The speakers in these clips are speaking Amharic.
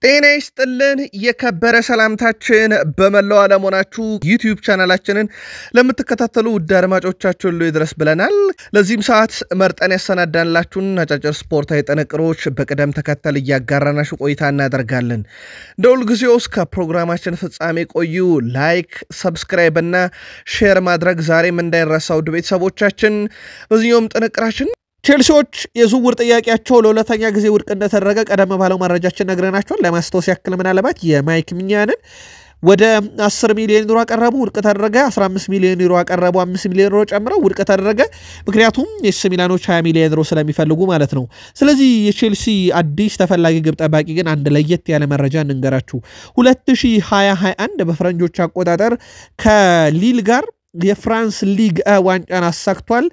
ጤና ይስጥልን የከበረ ሰላምታችን በመላው ዓለም ሆናችሁ ዩቲዩብ ቻናላችንን ለምትከታተሉ ውድ አድማጮቻችን ሁሉ ይድረስ ብለናል። ለዚህም ሰዓት መርጠን ያሰናዳንላችሁን አጫጭር ስፖርታዊ ጥንቅሮች በቅደም ተከተል እያጋራናችሁ ቆይታ እናደርጋለን። እንደ ሁልጊዜው እስከ ፕሮግራማችን ፍጻሜ ቆዩ። Like፣ subscribe እና share ማድረግ ዛሬም እንዳይረሳ ውድ ቤተሰቦቻችን። በዚህኛውም ጥንቅራችን ቼልሲዎች የዝውውር ጥያቄያቸው ለሁለተኛ ጊዜ ውድቅ እንደተደረገ ቀደም ባለው መረጃችን ነግረናቸዋል። ለማስታወስ ያክል ምናልባት የማይክ ሚኛንን ወደ 10 ሚሊዮን ዩሮ አቀረቡ፣ ውድቅ ተደረገ። 15 ሚሊዮን ዩሮ አቀረቡ፣ 5 ሚሊዮን ዩሮ ጨምረው ውድቅ ተደረገ። ምክንያቱም ኤሲ ሚላኖች 20 ሚሊዮን ዩሮ ስለሚፈልጉ ማለት ነው። ስለዚህ የቼልሲ አዲስ ተፈላጊ ግብ ጠባቂ ግን አንድ ለየት ያለ መረጃ እንንገራችሁ። 2021 በፈረንጆች አቆጣጠር ከሊል ጋር የፍራንስ ሊግ ዋንጫን አሳክቷል።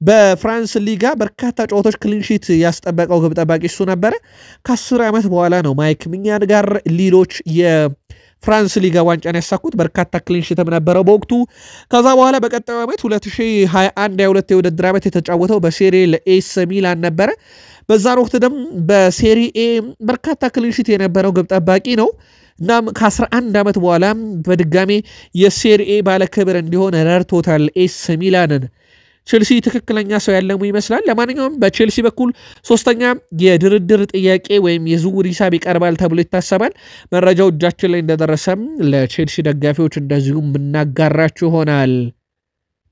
በፍራንስ ሊጋ በርካታ ጨዋታዎች clean sheet ያስጠበቀው ግብ ጠባቂ እሱ ነበረ። ከ10 ዓመት በኋላ ነው ማይክ ሚኛን ጋር ሊሎች የፍራንስ ሊጋ ዋንጫን ያሳኩት። በርካታ clean sheet ም ነበረው በወቅቱ። ከዛ በኋላ በቀጣዩ ዓመት 2021/22 የውድድር ዓመት የተጫወተው በሴሪ ለኤሲ ሚላን ነበረ። በዛን ወቅት ደግሞ በሴሪኤ በርካታ clean sheet የነበረው ግብ ጠባቂ ነው። እናም ከ11 ዓመት በኋላ በድጋሜ የሴሪኤ ባለክብር እንዲሆን ረድቶታል ኤሲ ሚላንን። ቼልሲ ትክክለኛ ሰው ያለሙ ይመስላል። ለማንኛውም በቼልሲ በኩል ሶስተኛ የድርድር ጥያቄ ወይም የዝውውር ሂሳብ ይቀርባል ተብሎ ይታሰባል። መረጃው እጃችን ላይ እንደደረሰም ለቼልሲ ደጋፊዎች እንደዚሁ የምናጋራችሁ ይሆናል።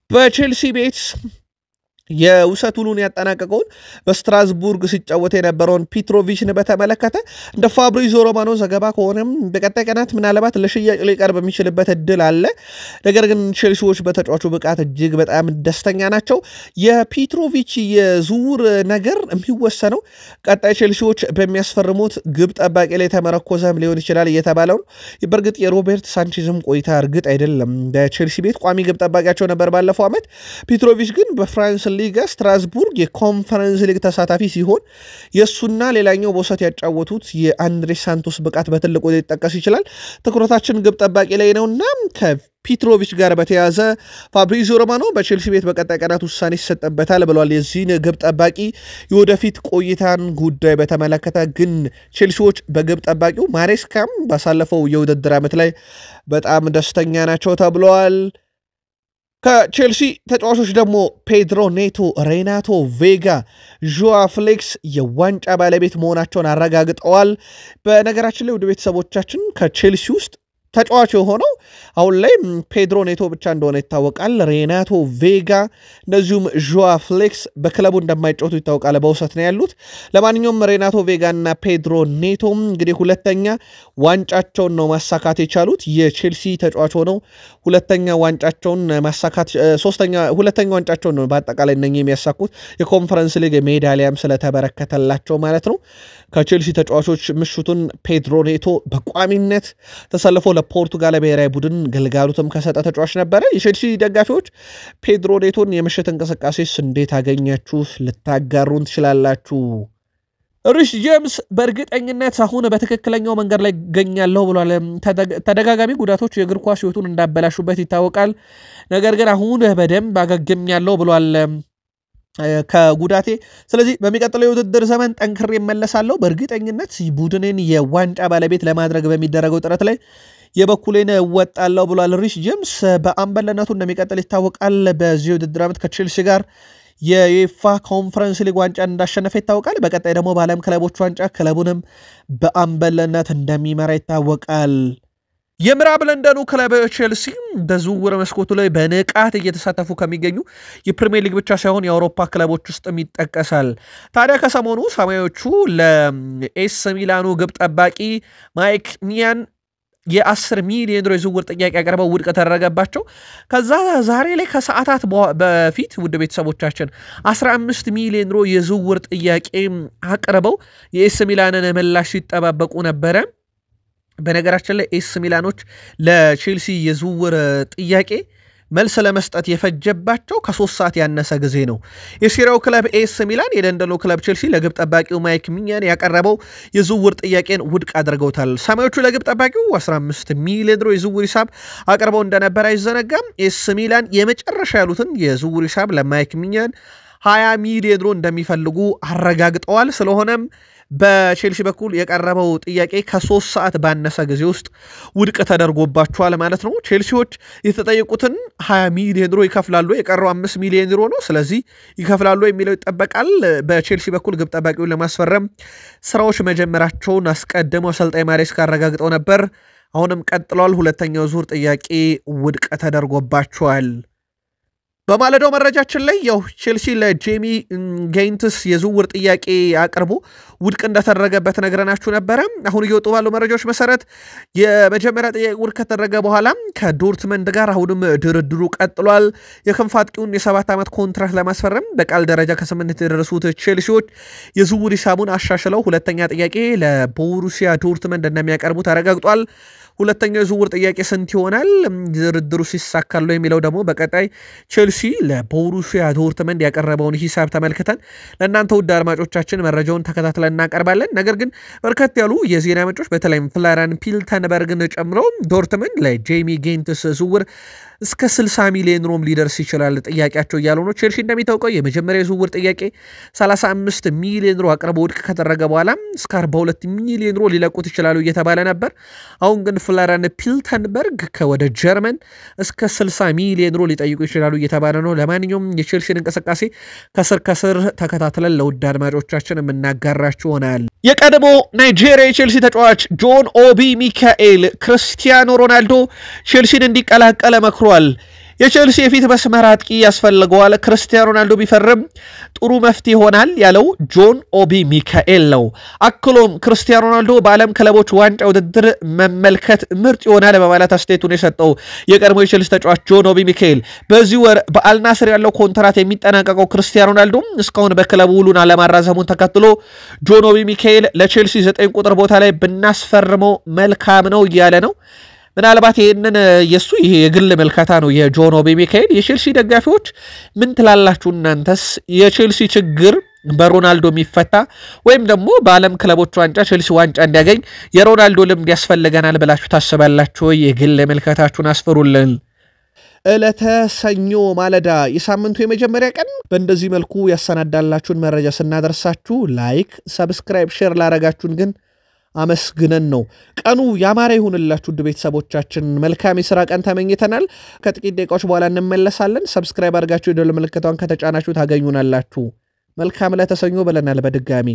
በቼልሲ ቤት የውሰት ውሉን ያጠናቀቀውን በስትራስቡርግ ሲጫወት የነበረውን ፒትሮቪችን በተመለከተ እንደ ፋብሪዞ ሮማኖ ዘገባ ከሆነም በቀጣይ ቀናት ምናልባት ለሽያጭ ሊቀርብ የሚችልበት እድል አለ። ነገር ግን ቼልሲዎች በተጫዋቹ ብቃት እጅግ በጣም ደስተኛ ናቸው። የፒትሮቪች የዝውውር ነገር የሚወሰነው ቀጣይ ቼልሲዎች በሚያስፈርሙት ግብ ጠባቂ ላይ የተመረኮዘም ሊሆን ይችላል እየተባለው ነው። በእርግጥ የሮቤርት ሳንቼዝም ቆይታ እርግጥ አይደለም። በቼልሲ ቤት ቋሚ ግብ ጠባቂያቸው ነበር ባለፈው ዓመት። ፒትሮቪች ግን በፍራንስ ሊጋ ስትራስቡርግ የኮንፈረንስ ሊግ ተሳታፊ ሲሆን የእሱና ሌላኛው በውሰት ያጫወቱት የአንድሬ ሳንቶስ ብቃት በትልቁ ሊጠቀስ ይችላል። ትኩረታችን ግብ ጠባቂ ላይ ነውና ከፒትሮቪች ጋር በተያያዘ ፋብሪዚዮ ሮማኖ በቼልሲ ቤት በቀጣይ ቀናት ውሳኔ ይሰጥበታል ብሏል። የዚህን ግብ ጠባቂ የወደፊት ቆይታን ጉዳይ በተመለከተ ግን ቼልሲዎች በግብ ጠባቂው ማሬስካም ባሳለፈው የውድድር ዓመት ላይ በጣም ደስተኛ ናቸው ተብለዋል። ከቼልሲ ተጫዋቾች ደግሞ ፔድሮ ኔቶ፣ ሬናቶ ቬጋ፣ ዡዋ ፍሌክስ የዋንጫ ባለቤት መሆናቸውን አረጋግጠዋል። በነገራችን ላይ ውድ ቤተሰቦቻችን ከቼልሲ ውስጥ ተጫዋች የሆነው አሁን ላይ ፔድሮ ኔቶ ብቻ እንደሆነ ይታወቃል። ሬናቶ ቬጋ እንደዚሁም ዡዋ ፍሌክስ በክለቡ እንደማይጫወቱ ይታወቃል። በውሰት ነው ያሉት። ለማንኛውም ሬናቶ ቬጋ እና ፔድሮ ኔቶ እንግዲህ ሁለተኛ ዋንጫቸውን ነው ማሳካት የቻሉት። የቼልሲ ተጫዋች ሆነው ሁለተኛ ዋንጫቸውን ማሳካት ሶስተኛ ሁለተኛ ዋንጫቸውን ነው በአጠቃላይ እነኚህ የሚያሳኩት የኮንፈረንስ ሊግ ሜዳሊያም ስለተበረከተላቸው ማለት ነው። ከቼልሲ ተጫዋቾች ምሽቱን ፔድሮ ኔቶ በቋሚነት ተሰልፎ ለፖርቱጋል ብሔራዊ ቡድን ግልጋሎትም ከሰጠ ተጫዋች ነበረ። የቼልሲ ደጋፊዎች ፔድሮ ኔቶን የምሽት እንቅስቃሴስ እንዴት አገኛችሁ? ልታጋሩን ትችላላችሁ። ሪስ ጄምስ በእርግጠኝነት አሁን በትክክለኛው መንገድ ላይ ይገኛለሁ ብሏል። ተደጋጋሚ ጉዳቶች የእግር ኳስ ሕይወቱን እንዳበላሹበት ይታወቃል። ነገር ግን አሁን በደንብ አገግሜያለሁ ብሏል ከጉዳቴ። ስለዚህ በሚቀጥለው የውድድር ዘመን ጠንክሬ እመለሳለሁ። በእርግጠኝነት ቡድንን የዋንጫ ባለቤት ለማድረግ በሚደረገው ጥረት ላይ የበኩሌን እወጣለሁ ብሏል። ሪስ ጄምስ በአምበልነቱ እንደሚቀጥል ይታወቃል። በዚህ የውድድር ዓመት ከቼልሲ ጋር የዩኤፋ ኮንፈረንስ ሊግ ዋንጫ እንዳሸነፈ ይታወቃል። በቀጣይ ደግሞ በዓለም ክለቦች ዋንጫ ክለቡንም በአምበልነት እንደሚመራ ይታወቃል። የምዕራብ ለንደኑ ክለብ ቼልሲ በዝውውር መስኮቱ ላይ በንቃት እየተሳተፉ ከሚገኙ የፕሪሚየር ሊግ ብቻ ሳይሆን የአውሮፓ ክለቦች ውስጥም ይጠቀሳል። ታዲያ ከሰሞኑ ሰማዮቹ ለኤሲ ሚላኑ ግብ ጠባቂ ማይክ ሚያን የ10 ሚሊዮን ዩሮ የዝውውር ጥያቄ አቅርበው ውድቅ ተደረገባቸው። ከዛ ዛሬ ላይ ከሰዓታት በፊት ውድ ቤተሰቦቻችን 15 ሚሊዮን ዩሮ የዝውውር ጥያቄ አቅርበው የኤሲ ሚላንን ምላሽ ሲጠባበቁ ነበረ። በነገራችን ላይ ኤሲ ሚላኖች ለቼልሲ የዝውውር ጥያቄ መልስ ለመስጠት የፈጀባቸው ከ3 ሰዓት ያነሰ ጊዜ ነው። የሴሪያው ክለብ ኤሲ ሚላን የለንደኑ ክለብ ቼልሲ ለግብ ጠባቂው ማይክ ሚኛን ያቀረበው የዝውውር ጥያቄን ውድቅ አድርገውታል። ሰማዮቹ ለግብ ጠባቂው 15 ሚሊዮን ዩሮ የዝውውር ሂሳብ አቅርበው እንደነበር አይዘነጋም። ኤሲ ሚላን የመጨረሻ ያሉትን የዝውውር ሂሳብ ለማይክ ሚኛን 20 ሚሊዮን ዩሮ እንደሚፈልጉ አረጋግጠዋል። ስለሆነም በቼልሲ በኩል የቀረበው ጥያቄ ከ3 ሰዓት ባነሰ ጊዜ ውስጥ ውድቅ ተደርጎባቸዋል ማለት ነው። ቼልሲዎች የተጠየቁትን 20 ሚሊዮን ዩሮ ይከፍላሉ። የቀረው 5 ሚሊዮን ዩሮ ነው። ስለዚህ ይከፍላሉ የሚለው ይጠበቃል። በቼልሲ በኩል ግብ ጠባቂውን ለማስፈረም ስራዎች መጀመራቸውን አስቀድመው አሰልጣኝ ማሬስካ አረጋግጠው ነበር። አሁንም ቀጥለዋል። ሁለተኛው ዙር ጥያቄ ውድቅ ተደርጎባቸዋል። በማለዳው መረጃችን ላይ ያው ቼልሲ ለጄሚ ጊተንስ የዝውውር ጥያቄ አቅርቦ ውድቅ እንደተደረገበት ነግረናችሁ ነበረ። አሁን እየወጡ ባሉ መረጃዎች መሰረት የመጀመሪያ ጥያቄ ውድቅ ከተደረገ በኋላ ከዶርትመንድ ጋር አሁንም ድርድሩ ቀጥሏል። የክንፍ አጥቂውን የ7 ዓመት ኮንትራት ለማስፈረም በቃል ደረጃ ከስምምነት የደረሱት ቼልሲዎች የዝውውር ሂሳቡን አሻሽለው ሁለተኛ ጥያቄ ለቦሩሲያ ዶርትመንድ እንደሚያቀርቡ ተረጋግጧል። ሁለተኛው የዝውውር ጥያቄ ስንት ይሆናል? ድርድሩ ሲሳካሉ የሚለው ደግሞ በቀጣይ ቼልሲ ለቦሩሲያ ዶርትመንድ ያቀረበውን ሂሳብ ተመልክተን ለእናንተ ውድ አድማጮቻችን መረጃውን ተከታትለን እናቀርባለን። ነገር ግን በርከት ያሉ የዜና ምንጮች በተለይም ፍሎሪያን ፕሌተንበርግን ጨምሮ ዶርትመንድ ለጄሚ ጊተንስ ዝውውር እስከ 60 ሚሊዮን ዩሮም ሊደርስ ይችላል ጥያቄያቸው እያሉ ነው። ቼልሲ እንደሚታወቀው የመጀመሪያ የዝውውር ጥያቄ 35 ሚሊዮን ዩሮ አቅርቦ ውድቅ ከተደረገ በኋላ እስከ 42 ሚሊዮን ዩሮ ሊለቁት ይችላሉ እየተባለ ነበር። አሁን ግን ፍሎሪያን ፕሌተንበርግ ከወደ ጀርመን እስከ 60 ሚሊዮን ዩሮ ሊጠይቁ ይችላሉ እየተባለ ነው። ለማንኛውም የቼልሲን እንቅስቃሴ ከስር ከስር ተከታትለን ለውድ አድማጮቻችን የምናጋራችሁ ይሆናል። የቀድሞ ናይጄሪያ የቼልሲ ተጫዋች ጆን ኦቢ ሚካኤል ክርስቲያኖ ሮናልዶ ቼልሲን እንዲቀላቀል መክሯል። የቼልሲ የፊት መስመር አጥቂ ያስፈልገዋል፣ ክርስቲያኖ ሮናልዶ ቢፈርም ጥሩ መፍትሄ ይሆናል ያለው ጆን ኦቢ ሚካኤል ነው። አክሎም ክርስቲያኖ ሮናልዶ በዓለም ክለቦች ዋንጫ ውድድር መመልከት ምርጥ ይሆናል በማለት አስተያየቱን የሰጠው የቀድሞ የቼልሲ ተጫዋች ጆን ኦቢ ሚካኤል፣ በዚህ ወር በአልናስር ያለው ኮንትራት የሚጠናቀቀው ክርስቲያኖ ሮናልዶ እስካሁን በክለቡ ውሉን አለማራዘሙን ተከትሎ ጆን ኦቢ ሚካኤል ለቼልሲ 9 ቁጥር ቦታ ላይ ብናስፈርመው መልካም ነው እያለ ነው። ምናልባት ይህንን የእሱ ይሄ የግል ምልከታ ነው የጆን ኦቢ ሚካኤል። የቼልሲ ደጋፊዎች ምን ትላላችሁ እናንተስ? የቼልሲ ችግር በሮናልዶ የሚፈታ ወይም ደግሞ በዓለም ክለቦች ዋንጫ ቼልሲ ዋንጫ እንዲያገኝ የሮናልዶ ልምድ ያስፈልገናል ብላችሁ ታስባላችሁ? የግል ምልከታችሁን አስፍሩልን። ዕለተ ሰኞ ማለዳ የሳምንቱ የመጀመሪያ ቀን በእንደዚህ መልኩ ያሰናዳላችሁን መረጃ ስናደርሳችሁ like፣ subscribe፣ share ላረጋችሁን ግን አመስግነን ነው። ቀኑ ያማረ ይሁንላችሁ ውድ ቤተሰቦቻችን፣ መልካም የስራ ቀን ተመኝተናል። ከጥቂት ደቂቃዎች በኋላ እንመለሳለን። Subscribe አድርጋችሁ የደወል ምልክቷን ከተጫናችሁ ታገኙናላችሁ። መልካም ዕለተ ሰኞ ብለናል በድጋሚ።